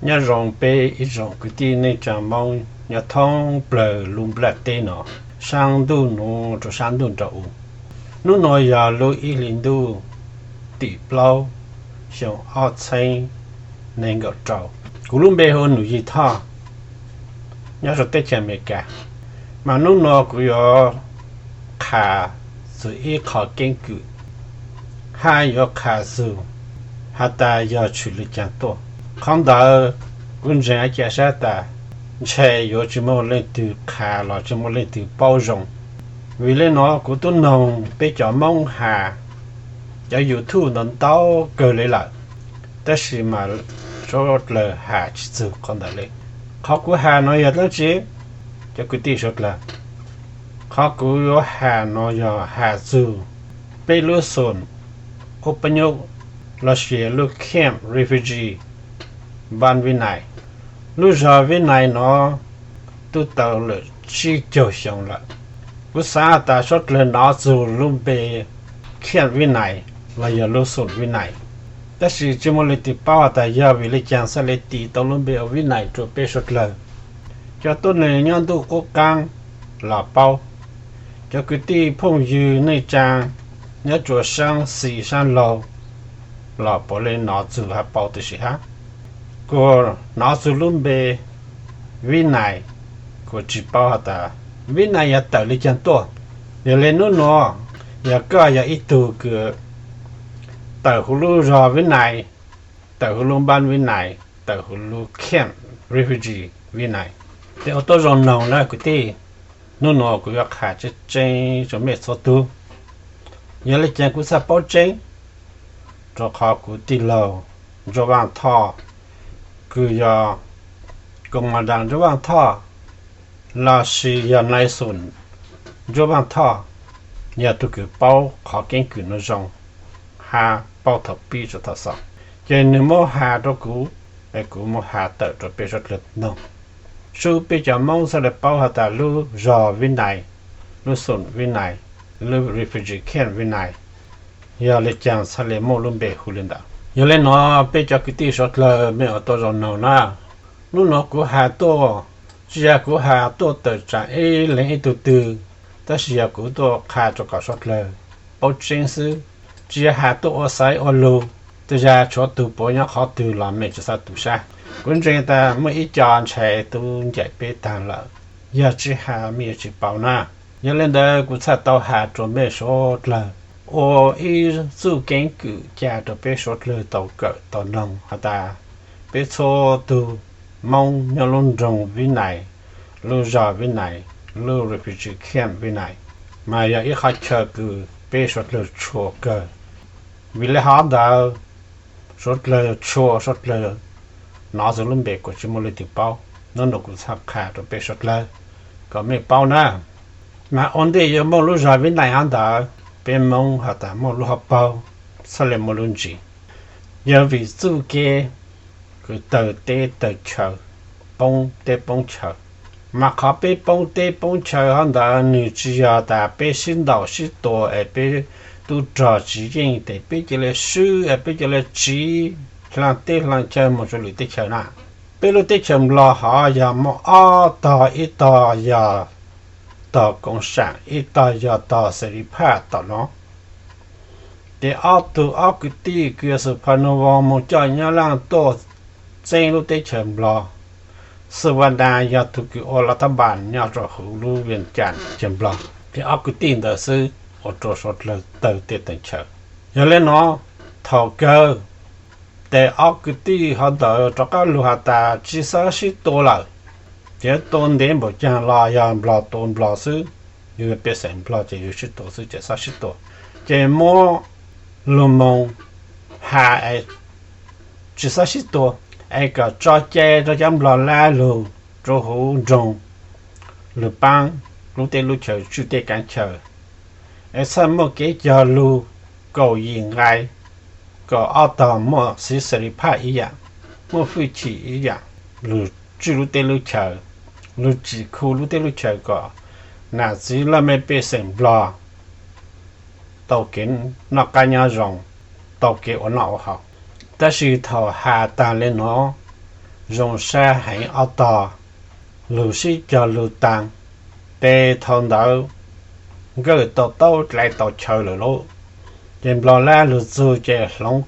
Nyob zoo peb ib tsoom kwv tij neej tsaa Moob nyob thoob plawg lub nplaj teb no, saab ntuj nuav rua saab ntuj nraud u. Nub nuav yog lub ib hlis ntuj tim plaub xyoo ob txheeb neeg nkaum rau. Kuv lub npe hu Num Yig Thoj, nyob sau teb chaws Amelikas. Mas nub nuav kuv yuav qha txug ib qho keeb kwm, hab yuav qha txug has tas yog tshwm le caag tuaj. Qhov ntawd kuv ntseeg ca sab tas ntshe yuav tsi muaj leej twg qha los tsi muaj leej twg paub zoo. Vim le nuav kuv tub noog peb cov Moob has, cov YouTube ntau ntau kawg le lawm, tab sis mas suav dlawg has tsi txug qhov ntawd le. Qhov kuv has nuav yog dlaab tsi? Cov kwv tij suav dlawg, qhov kuv yuav has nuav yog has txug peb lub xoom ub pab nyub los sis lub camp refugee Ban Vib Nais. Lub zog Vib Nais nuav tub tau lawm tsib caug xyoo lawm. Kuv xaav tas suav dlawg nov txug lub npe camp Vib Nais los yog lub xoom Vib Nais, tab sis tsi muaj leej twg paub has tas yog vim le caag txhaj le tis tau lub npe ua Vib Nais rua peb suav dlawg. Cov tuab neeg nyob ntuj qub qaab los paub, cov kwv tij phooj ywg neej tsaa nyob rua saab xis saab laug los puav leej nov txug hab paub tib si hab. Kuas nov txug lub npe Vib Nais, kuas tsi paub has tas Vib Nais yog tawm le caag tuaj. Yog le nub nuav, yog koj yog ib tug kws tawm huv lub zog Vib Nais, tawm huv lub npab Vib Nais, tawm huv lub camp refugee Vib Nais, tes ua tuab zoo noog na kwv tij. Nub nuav kuv yuav qha tseeb tseeb rua mej txhua tug. Yog le caag kuv txhaj paub tseeb? Rua qhov kuv tij laug Ntsuab Vaaj Thoj, kws yog Koos Mas Das Ntsuab Vaaj Thoj los sis yog Nais Xoom Ntsuab Vaaj Thoj, yog tug kws paub qhov keeb kwm nuav zoo hab paub thaum pib rua thaum xaus, ces nwg muab has rua kuv, es kuv muab has tawm rua peb suav dlawg noog. Sub peb cov Moob txhaj le paub has tas lub zog Vib Nais, lub xoom Vib Nais, lub refugee camp Vib Nais, yog le caag txhaj le muaj lub npe hu le ntawd. Yog le nuav peb cov kwv tij suav dlawg mej ua tuab zoo noog na. Nub nuav kuv has tuaj, tsi yog kuv has tuaj tawm tsaam ib leeg ib tug twg, tab sis yog kuv tuaj qha rua kom suav dlawg paub tseeb xwb. Tsi yog has tuaj ua xaiv ua lug, tug yag tshuav tug puav nyob qhov twg los mej tsi xaav tu sab. Kuv ntseeg tas muaj ib co ntshe tub ncaim peb taag lawm, yog tsi has mej yuav tsi paub na. Yog le ntawd kuv txhaj tau has rua mej suav dlawg ua ib txuj keeb kwm ca rua peb suav dlawg tau kawm tau noog has tas peb txhua tug Moob nyob lub nroog Vib Nais, lub zog Vib Nais, lub refugee camp Vib Nais, mas yog ib qhov chaw kws peb suav dlawg tshua kawg. Vim le hov ntawd suav dlawg tshua, suav dlawg nov txug lub npe kuas tsi muaj leej twg paub. Nub nuav kuv txhaj qha rua peb suav dlawg kom mej paub na. Mas ua ntej yuav muaj lub zog Vib Nais hov ntawd, peb Moob has tas muaj lub hauv paug, txhaj le muaj lub ntsis. Yog vim txuj kev kws tawg teb tawg chaw, poob teb poob chaw. Mas qhov peb poob teb poob chaw hov ntawd nwg tsi yog tas peb sib ntaus sib tua es peb tub rog tsis yeej tes peb ca le swb es peb ca le tsiv hlaang teb hlaang chaw moog rua lwm teb chaws na. Peb lub teb chaws Nplog hov yog muaj ob tog, ib tog yog tog Koos Saam, ib tog yog tog Xes Lis Phaj tom no. Ces ob tug ob kwv tij kws yog Xus Phas Nus Voos moog coj Nyab Laaj tuaj txeeb lub teb chaws Nplog. Xus Vas Nas yog tug kws ua lav thab npas nyob rua huv lub Vias Cas teb chaws Nplog. Ces ob kwv tij ntawd xwb ua rua suav dlawg tawg teb tawg chaw. Yog le nuav, thaum kawg tes ob kwv tij hov ntawd rov qab lug has tas tsi xav sib tua lawm, ces tua ntev npaum caag los yog Nplog tua Nplog xwb, yug pej xeem Nplog ces yug sib tua xwb ces xav sib tua. Ces muab lug moog has es tsi xav sib tua, es kom tso cai rau cov Nplog laj lug rua huv nroog, lug paab lub teb lub chaw tswj teb kaav chaw, es txhaj muaj kev cog lug kaum yim nqai, kom ob tog muaj xiv xes lis phaj ib yaam, muaj hwj chim ib yaam, lug tswj lub teb lub chaw, lug tsim khu lub teb lub chaw kom nam txiv laj mej pej xeem Nplog tau kev noj qab nyob zoo, tau kev ua noj ua haus. Tab sis thaum has taag le nuav, zoo sab heev ob tog, lug sib cog lug taag, tes thaum ntawd nkawj tau taub dlai tau chaw lawm lauj. Ces Nplog Lab lug txug ces hloov,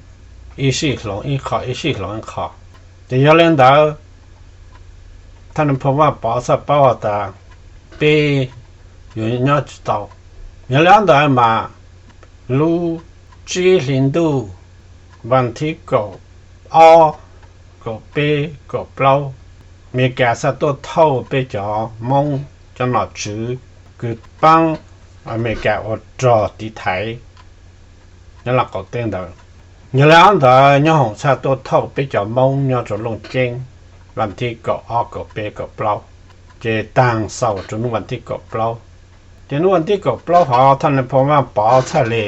ib sij hloov ib qho, ib sij hloov ib qho. Ces yog le ntawd, Thaj Nais Phoo Vaaj Pov txhaj paub has tas peb yuav nyob tsi tau. Yog le ntawd mas lub tsib hli ntuj vas thib kaum ob, kaum peb, kaum plaub, Amelikas txhaj tuaj thauj peb cov Moob cov nom tswv kws paab Amelikas ua rog tiv thaiv nyob Laaj Qaum teb ntawd. Yog le ntawd Nyoob Hoom txhaj tuaj thauj peb cov Moob nyob rua Looj Ceeb vas thib kaum ob, kaum peb, kaum plaub, ces taag xaus rua hnub vas thib kaum plaub. Ces hnub vas thib kaum plaub hov Thaj Nais Phoo Vaaj Pov txhaj le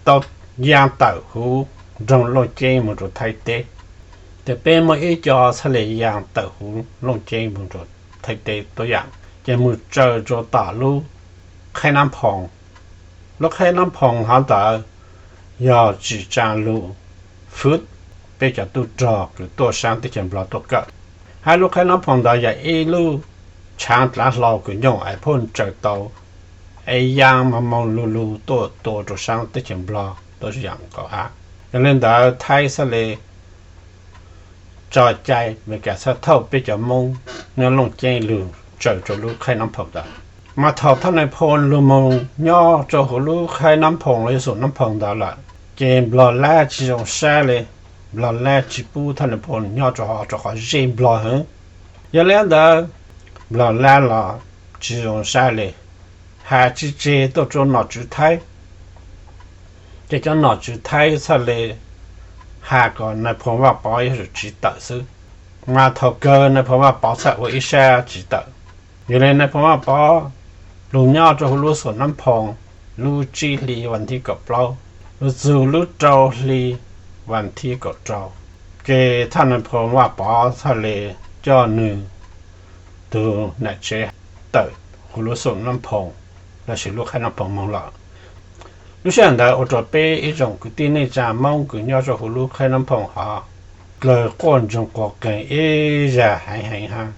tau yaa tawm huv nroog Looj Ceeb moog rua Thaib teb. Ces peb muaj ib co txhaj le yaa tawm huv Looj Ceeb moog rua Thaib teb tuab yaam, ces moog tsaws rua tom lub Qhaib Nab Phoos. Lub Qhaib Nab Phoos hov ntawd yog tsim tsaa lug fwv peb cov tub rog kws tuaj saab teb chaws Nplog tuaj kawm. Hab lub Qhaib Nab Phoos ntawd yog ib lub tshaav dlaav hlau kws nyooj es phuj tsaws tau es yaa moog moog lug lug tuaj tua rua saab teb chaws Nplog tuab yaam nqaum hab. Yog le ntawd Thaib txhaj le tso cai, Amelikas txhaj thauj peb cov Moob nyob Looj Ceeb lug tsaws rua lub Qhaib Nab Phoos ntawd. Mas thaum Thaj Nais Phoo lug moog nyob rua huv lub Qhaib Nab Phoos los yog Xoom Nab Phoos ntawd lawm, ces Nplog Lab tsi zoo sab le. Nplog Lab tsi pub Thaj Nais Phoo nyob rua hov rua qhov zej Nplog heev. Yog le ntawd Nplog Lab los tsi zoo sab le, has tsi tseg tuaj rua nom tswv Thaib. Ces cov nom tswv Thaib txhaj le has kom Nais Phoo Vaaj Pov yuav tsum tsiv tawm xwb. Mas thaum kawg Nais Phoo Vaaj Pov txhaj ua ib sab tsiv tawm. Yog le Nais Phoo Vaaj Pov lug nyob rua huv lub Xoom Nab Phoos lub tsib hli vas thib kaum plaub, lug txug lub rau hli vas thib kaum rau, ces Thaj Nais Phoo Vaaj Pov txhaj le coj nwg tug nam tsev tawm huv lub Xoom Nab Phoos lossis lub Qhaib Nab Phoos moog lawm. Lub sij hawm ntawd ua rua peb ib tsoom kwv tij neej tsaa Moob kws nyob rua huv lub Qhaib Nab Phoos hov dlawg quaj ntsoog quas qees ib zag heev heev hab,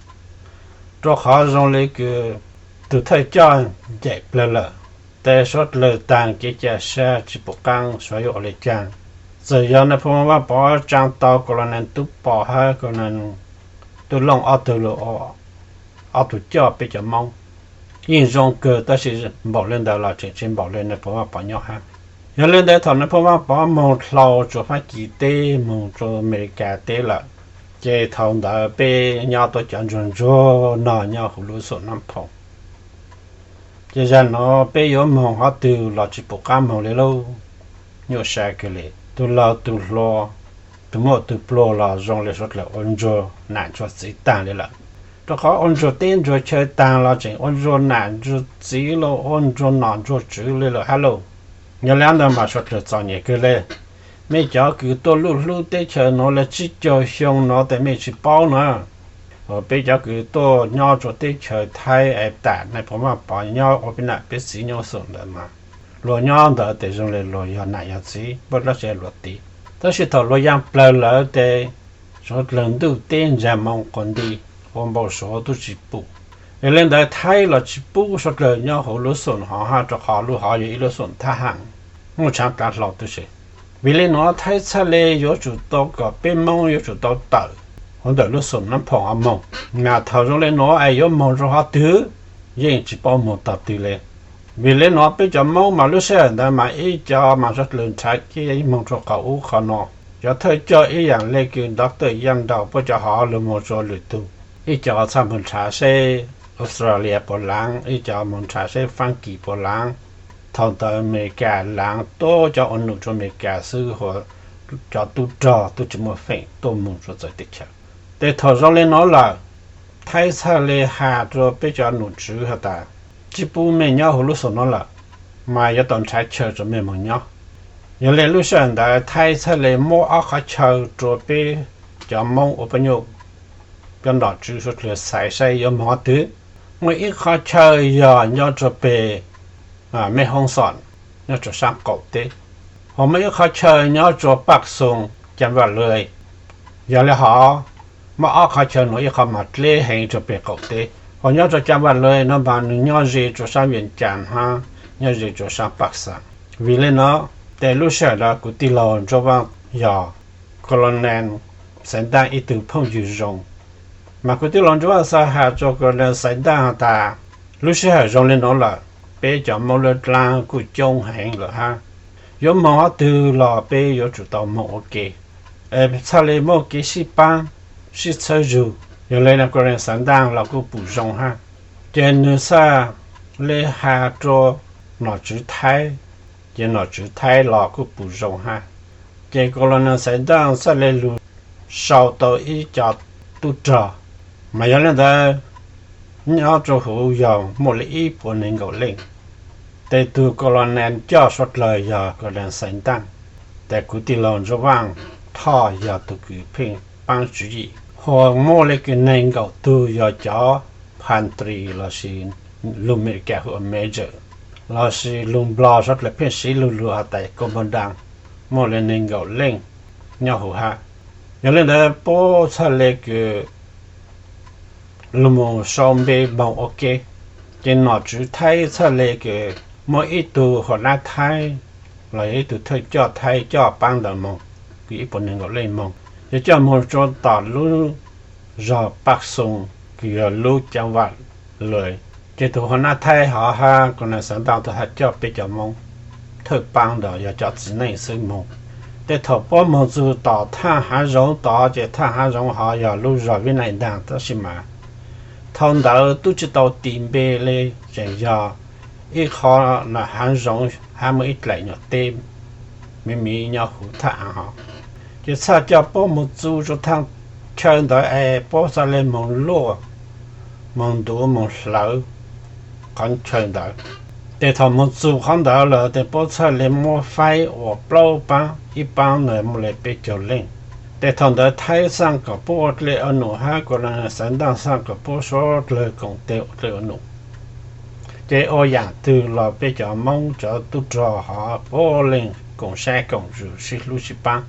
rua qhov zoo le kws tug thawj coj ncaim plawg lawm, tes suav dlawg taag kev ca sab tsi pum qaab suav yuav ua le caag. Txawm yog Nais Phoo Vaaj Pov tsaa tau Colonel Tub Pos hab Colonel Tub Looj ob tug lug ua ob tug coj peb cov Moob, yeej zoo kawg, tab sis npaum le ntawd los tseem tsi npaum le Nais Phoo Vaaj Pov nyob hab. Yog le ntawd thaum Nais Phoo Vaaj Pov moog dlhau rua Fab Kis teb moog rua Amelikas teb lawm, ces thaum ntawd peb nyob tuab cov ntsuag ntsuag no nyob huv lub Xoom Nab Phoos. Ces zag nuav peb yuav moog qhov twg los tsi pum qab moog le lauj. Nyuaj sab kawg le, tug laug tug hluas, tug muaj tug pluag los zoo le suav dlawg ua ntsuag nam ntsuag txiv taag le lawm. Rua qhov ua ntsuag teb ntsuag chaw taag los tseem ua ntsuag nam ntsuag txiv los ua ntsuag nom ntsuag tswv le lawm hab lauj. Yog le ntawd mas suav dlawg txom nyem kawg le. Mej cov kws tuaj luj hlub teb chaws nuav le tsib caug xyoo nuav tes mej tsi paub na. Peb cov kws tuaj nyob rua teb chaws Thaib es tam Nais Phoo Vaaj Pov nyob ua peb nam peb txiv nyob Xoom ntawd mas, luag nyob ntawd tes zoo le luag yog nam yog txiv, npaj dlaab tsi luag tiv. Tab sis thaum luag yaa plawg lawm tes suav dlawg ntuj teb ntsa moo quas nti, ua npau suav tub tsi pum. Yog le ntawd Thaib los tsi pub suav dlawg nyob huv lub Xoom hov hab, rua qhov lub hov yog ib lub Xoom thab ham, muaj tshaav dlaav hlau tub se. Vim le nuav Thaib txhaj le yuav tsum tau kom peb Moob yuav tsum tau tawm huv ntawm lub Xoom Nab Phoos hov moog. Mas thaum zoo le nuav es yuav moog rua hov twg, yeej tsi paub moog tog twg le. Vim le nuav peb cov Moob mas lub sij hawm ntawd mas ib co mas suav dlawg nrhav kev moog rua qhov ub qhov no. Cov thawj coj ib yaam le kws Doctor Yaj Nraus puab cov hov lug moog rua lwm tug. Ib co txhaj moog nrhav seb Australia puas laav, ib co moog nrhav seb Faab Kis puas laav. Thaum ntawd Amelikas laav tuab cov ua num rua Amelikas xwb, huv cov tub rog tub tsi muaj feem tuaj moog rua txawv teb chaws. Tes thaum zoo le nuav lawm, Thaib txhaj le has rua peb cov num tswv has tas, tsi pub mej nyob huv lub Xoom nuav lawm, mas yuav tau nrhav chaw rua mej moog nyob. Yog le lub sij hawm ntawd Thaib txhaj le muab ob qhov chaw rua peb cov Moob ua pab nyuj, cov nom tswv suav dlawg xaiv saib yuav moog qhov twg. Muaj ib qhov chaw yog nyob rua peg Mej Hoob Xoom, nyob rua saab qaum teb, ho muaj ib qhov chaw nyob rua Paj Xoos, Cam Vaj Lwj. Yog le hov, muaj ob qhov chaw no, ib qho mas deb heev rau pem qaum teb. Ho nyob rau Cam Vam Lawv no mas nws nyob ze rau sab Vias Cas hab nyob ze rau sab Paj Xas. Vim le no, tes lub sij hawm ntawd kuv tij laug Ntsuab Vaaj yog Colonel Xaiv Ntaaj ib tug phooj ywg zoo. Mas kuv tij laug Ntsuab Vaaj xav has rua Colonel Xaiv Ntaaj has tas, lub sij hawm zoo le no lawm, peb cov Moob lawv dlaab kuj coob heev lawm hab, yuav moog qhov twg los peb yuav tsum tau moog ua ke, txhaj le muaj kev sib paab, sib txhawb zug. Yog le no Colonel Xaiv Ntaaj los kuj pum zoo hab, ces nws txhaj le has rua nom tswv Thaib, ces nom tswv Thaib los kuj pum zoo hab. Ces Colonel Xaiv Ntaaj txhaj le lug sau tau ib co tub rog, mas yog le ntawd, nyob rua huv yog muaj le ib puas neeg nkaum leej. Tes tug Colonel coj suav dlawg yog Colonel Xaiv Ntaaj, tes kuv tij laug Ntsuab Vaaj Thoj yog tug kws pheej paab tswv yim. Ho muaj le kws neeg nkaum tug yog cov phas ntris lossis lug Amelikas hu ua Major, lossis lug Nplog suav dlawg pheej siv lug lug has tas Commandant, muaj le neeg nkaum leej nyob huv hab. Yog le ntawd puab txhaj le kws lug moog sau npe moog ua ke, ces nom tswv Thaib txhaj le kws muaj ib tug huam nab Thaib los yog ib tug thawj coj Thaib coj paab ntawd moog, kws ib puas neeg nkaum leej moog, ces coj moog rua tom lub zog Paj Xoo, kws yog lub Cam Vam Lawv. Ces tug huam nab Thaib hov hab Colonel Xaiv Ntaaj tug has coj peb cov Moob thawj paab ntawd yog cov txiv neej xwb moog. Tes thaum puab moog txug tom thaj haav zoov tod, ces thaj haav zoov hov yog lub zog Vib Nais ntaag tab sis mas thaum ntawd tub tsi tau tis npe le, tseem yog ib qho haav zoov hab muaj ib dlaim nyuam teb miv miv nyob huv thaj hov. Ces txhaj coj puab moog txug rua thaj chaw ntawd es puab txhaj le moog luaj, moog ntuv moog hlawv qhov chaw ntawd. Tes thaum moog txug qhov ntawd lawm tes puab txhaj le muab faib ua plaub paab, ib paab ntawd muaj le peb caug leej. Tes thaum ntawd Thaib xaaj kom puab ua dlej ua num hab Colonel Xaiv Ntaaj xaaj kom puab suav dlawg koom tes ua dlej ua num. Ces ua yaam twg los peb cov Moob cov tub rog hov puab leej koom sab koom zug sib hlub sib paab.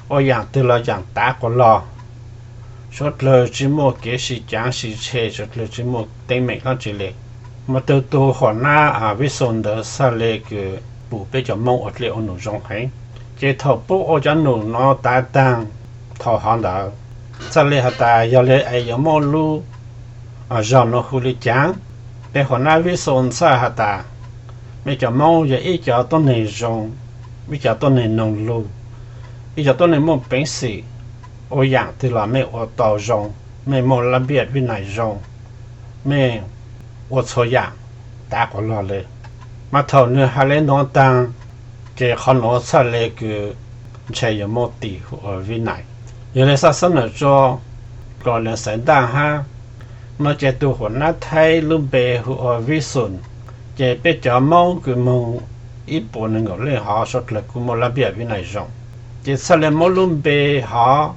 Ua yaam twg los yaam tav quas log, suav dlawg tsi muaj kev sib caav sib tshe, suav dlawg tsi muaj teeb meem dlaab tsi le. Mas tug tug huam nab Vib Xoo ntawd txhaj le kws pum peb cov Moob ua dlej ua num zoo heev. Ces thaum puab ua cov num no tav taag, thaum hov ntawd txhaj le has tas yog le es yuav muaj lub zog no hu le caav. Tes huam nab Vib Xoo txhaj has tas, mej cov Moob yog ib cov tuab neeg zoo, ib cov tuab neeg noog lug, ib cov tuab neeg muaj peev xwm, ua yaam twg los mej ua tau zoo, mej muaj lab npiaj Vib Nais zoo, mej ua txhua yaam tav quas log le. Mas thaum nwg has le nuav taag, ces qhov nuav txhaj le kws ntshe yuav muaj tis hu ua Vib Nais. Yog le xaaj xab nam rua Colonel Xaiv Ntaaj hab, no ces tug huam nab Thaib lub npe hu ua Vib Xoo, ces peb cov Moob kws moog ib puas neeg nkaum leej hov suav dlawg kuj muaj lab npiaj Vib Nais zoo, ces txhaj le muab lub npe hov,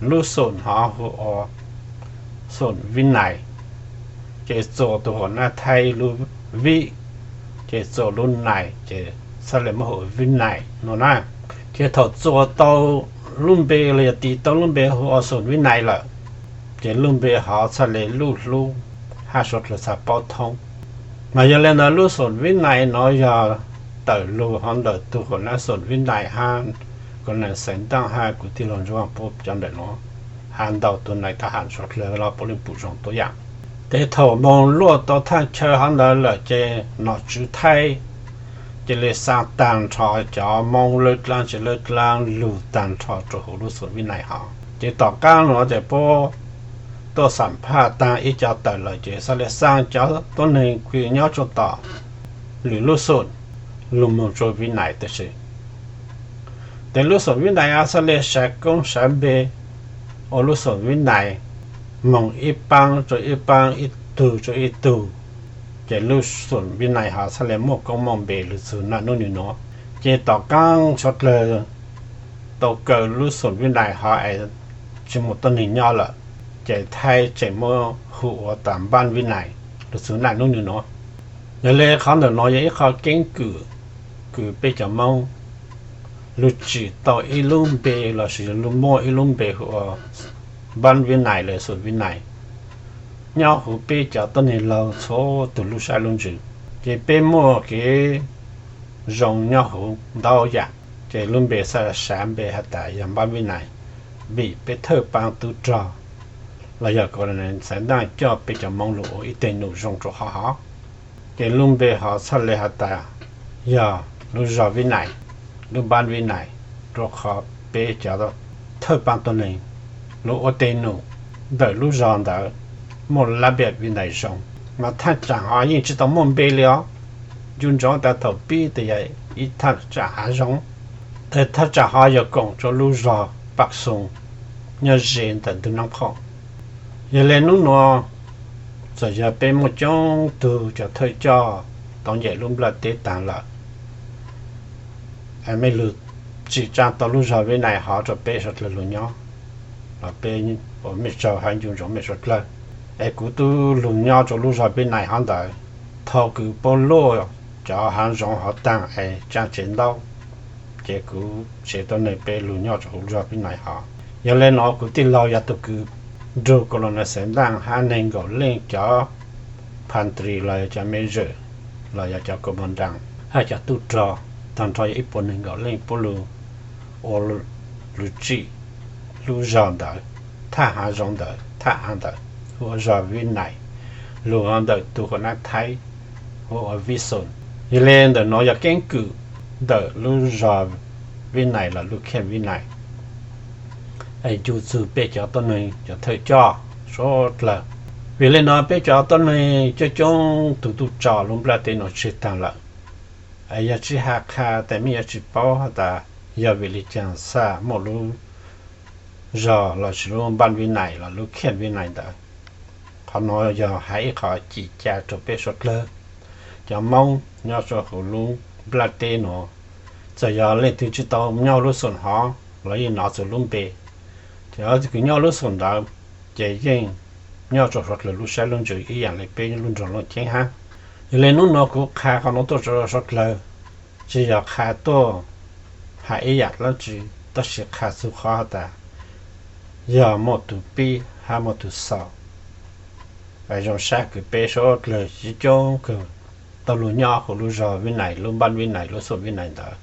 lub xoom hov hu ua xoom Vib Nais. Ces txuas tug huam nab Thaib lub Vib, ces txuas lub Nais ces txhaj le muab hu ua Vib Nais no na. Ces thaum txuas tau lub npe los yog tis tau lub npe hu ua xoom Vib Nais lawm, ces lub npe hov txhaj le luj hlub hab suav dlawg txhaj paub thoob. Mas yog le ntawd lub xoom Vib Nais no yog tawm lug hov ntawm tug huam nab xoom Vib Nais hab Colonel Xaiv Ntaaj hab kuv tij laug Ntsuab Vaaj puab cov ntawm nuav, has ntau tug nais thab ham suav dlawg los puav leej pum zoo tuab yaam. Tes thaum moog luaj tau thaj chaw hov ntawd lawm ces nom tswv Thaib cia le xaa taag nrho cov Moob lawv dlaab tsi lawv dlaab lug taag nrho rua huv lub xoom Vib Nais hov. Ces tom qaab nuav ces puab tuaj xam phaj taag ib co tawm lawm ces txhaj le xaa cov tuab neeg kws nyob rua tom lwm lub xoom lug moog rua Vib Nais tab sis tes lub xoom Vib Nais txhaj le sawv koob sawv npe ua lub xoom Vib Nais, moog ib paab rua ib paab, ib tug rua ib tug, ces lub xoom Vib Nais hov txhaj le muaj koob muaj npe lug txug naj nub nwg nuav. Ces tom qaab suav dlawg tau kaw lub xoom Vib Nais hov es tsi muaj tuab neeg nyob lawm, ces Thaib tseem muab hu ua tas npaab Vib Nais lug txug naj nub nwg nuav. Yog le qhov ntawm nuav yog ib qho keeb kwm kws peb cov Moob lug tsim tau ib lub npe lossis lug muaj ib lub npe hu ua Npab Vib Nais los Xum Vib Nais, nyob huv peb cov tuab neeg laug txhua tus lub sab lub ntsws. Ces peb muaj kev zoo nyob huv ntau yam, ces lub npe xav npe has tas yog Npab Vib Nais, vim peb thawj paab tub rog los yog Colonel Xaiv Ntaaj coj peb cov Moob lug ua ib teg num zoo rua hov hov. Ces lub npe hov txhaj le has tas yog lub zog Vib Nais, lub npab Vib Nais, rua qhov peb cov thawj paab tuab neeg lug ua teg num ntawm lub zog ntawd muaj lab npe Vib Nais zoo. Mas thaj tsam hov yeej tsi tau muaj npe li os. Ncu ntsoov tas thaum pib tes yog ib thaj tsam hav zoov, tes thaj tsam hov yog koom rua lub zog Paj Xoo nyob ze ntawm ntug Naab Qhoom. Yog le nub nua, txawm yog peb muaj coob tug cov thawj coj tau ncaim lub nplaj teb taag lawm, mej lug tsim tsaa tau lub zog Vib Nais hov rua peb suav dlawg lug nyob, los peb ua mej tsaug hab ncu ntsoov mej suav dlawg. Es kuv tub lug nyob rua lub zog Vib Nais hov ntawd, thaum kws puab luaj cov hav zoov hov taag es tsaa tsev ntaub, ces kuv tsev tuab neeg peb lug nyob rua huv zog Vib Nais hov. Yog le nua kuv tij laug yog tug kws nrug Colonel Xaiv Ntaaj hab neeg nkaum leej cov phantry los yog cov major los yog cov commandant hab cov tub rog, taag nrho yog ib puas neeg nkaum leej puab lug ua lug tsim lub zog ntawd, thaj hav zoov ntawd, thaj av ntawd hu ua zog Vib Nais, lug ntawm tug huam nab Thaib hu ua Vib Xoom. Yog le ntawm nuav yog keeb kwm ntawm lub zog Vib Nais los lub khej Vib Nais, es ncu txug peb cov tuab neeg cov thawj coj suav dlawg. Vim le nuav peb cov tuab neeg coob coob tug tub tso lub nplaj teb nuav tseg taag lawm. Es yog tsi has qha tes mej yuav tsi paub has tas yog vim le caag xaaj muaj lub zog lossis lub npab Vib Nais los lub khej Vib Nais ntawd. Qhov nuav yog hais ib qho cim ca rua peb suav dlawg cov Moob nyob rua huv lub nplaj teb nuav. Txawm yog leej twg tsi tau nyob lub xoom hov los yeej nov txug lub npe. Ces cov kws nyob lub xoom ntawd ces yeej nyob rua suav dlawg lub sab lub ntsws ib yaam le peb lub nroog Looj Ceeb hab. Yog le nub nuav kuv qha qhov nuav tuaj rua suav dlawg, tsi yog qha tuaj hais ib yaam dlaab tsi, tab sis qha txug qhov has tas yog muaj tug pib hab muaj tug xaus. Zoo sab kws peb suav dlawg coob kawg tau lug nyob huv lub zog Vib Nais, lub npab Vib Nais, lub xoom Vib Nais ntawd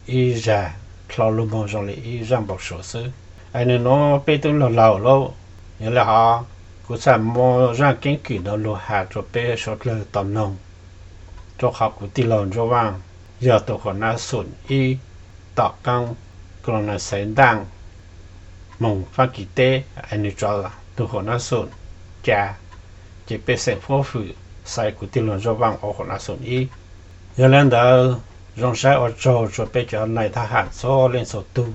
ib zag dlhau lug moog zoo le ib zaaj npau suav xwb. Es nwg nuav peb tub laug laug lauj, yog le hov kuv txhaj muab zaaj keeb kwm nuav lug has rua peb suav dlawg tau noog, rua qhov kuv tij laug Ntsuab Vaaj yog tug huam nab xoom ib tom qaab Colonel Xaiv Ntaaj moog Faab Kis teb, es nwg tso tug huam nab xoom ca, ces pej xeem Huab Fwm xaiv kuv tij laug Ntsuab Vaaj ua huam nab xoom ib. Yog le ntawd zoo sab ua tsaug rua peb cov nais thab ham txhua leej txhua tug,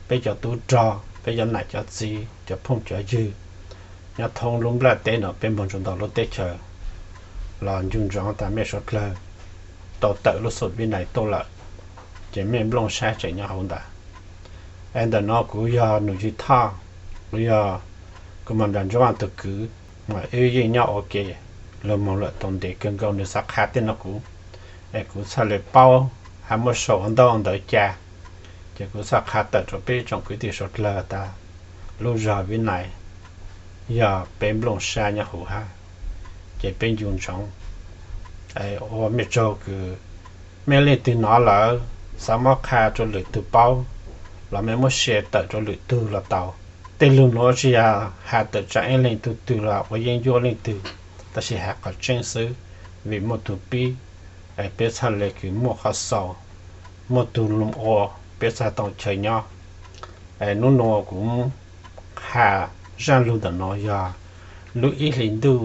peb cov tub rog, peb cov nam cov txiv, cov phooj cov ywg nyob thoob lub nplaj teb nuav, peb moog rua ntau lub teb chaws los ncu ntsoov tas mej suav dlawg tau tawm lub xoom Vib Nais tuaj lawm, ces mej nplooj sab tseem nyob huv ntawd. Es ntawm nuav kuv yog Num Yig Thoj, kuv yog Commander Ntsuab Vaaj tug kwv, mas wb yeej nyob ua ke lug moog lawm tau ntev kawg nkaus, nwg xav qha tej nuav kuv, es kuv txhaj le paub hab muab sau ua ntau ntawv ca, ces kuv txhaj qha tawm rua peb tsoom kwv tij suav dlawg tas lub zog Vib Nais yog peb nplooj sab nyob huv hab, ces peb ncu ntsoov. Ua mej tsaug kws mej leej twg nov lawm xav muab qha rua lwm tug paub, los mej muab share tawm rua lwm tug los tau. Tej lug nuav tsi yog has tawm tsaam ib leeg tug twg los ua yeeb ncuab leej twg, tab sis has qhov tseeb xwb, vim muaj tug pib, es peb txhaj le kws muaj qhov xaus, muaj tug lug ua, peb txhaj tau chaw nyob. Es nub nuav kuv has zaaj lug ntawm nuav yog lub ib hlis ntuj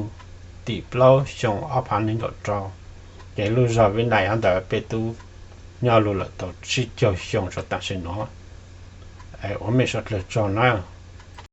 tim plaub xyoo ob phav neeg nkaum rau, ces lub zog Vib Nais hov ntawd peb tub nyob lug lawm tau tsib caug xyoo tso taam sim nuav. Ua mej suav dlawg tsaug na.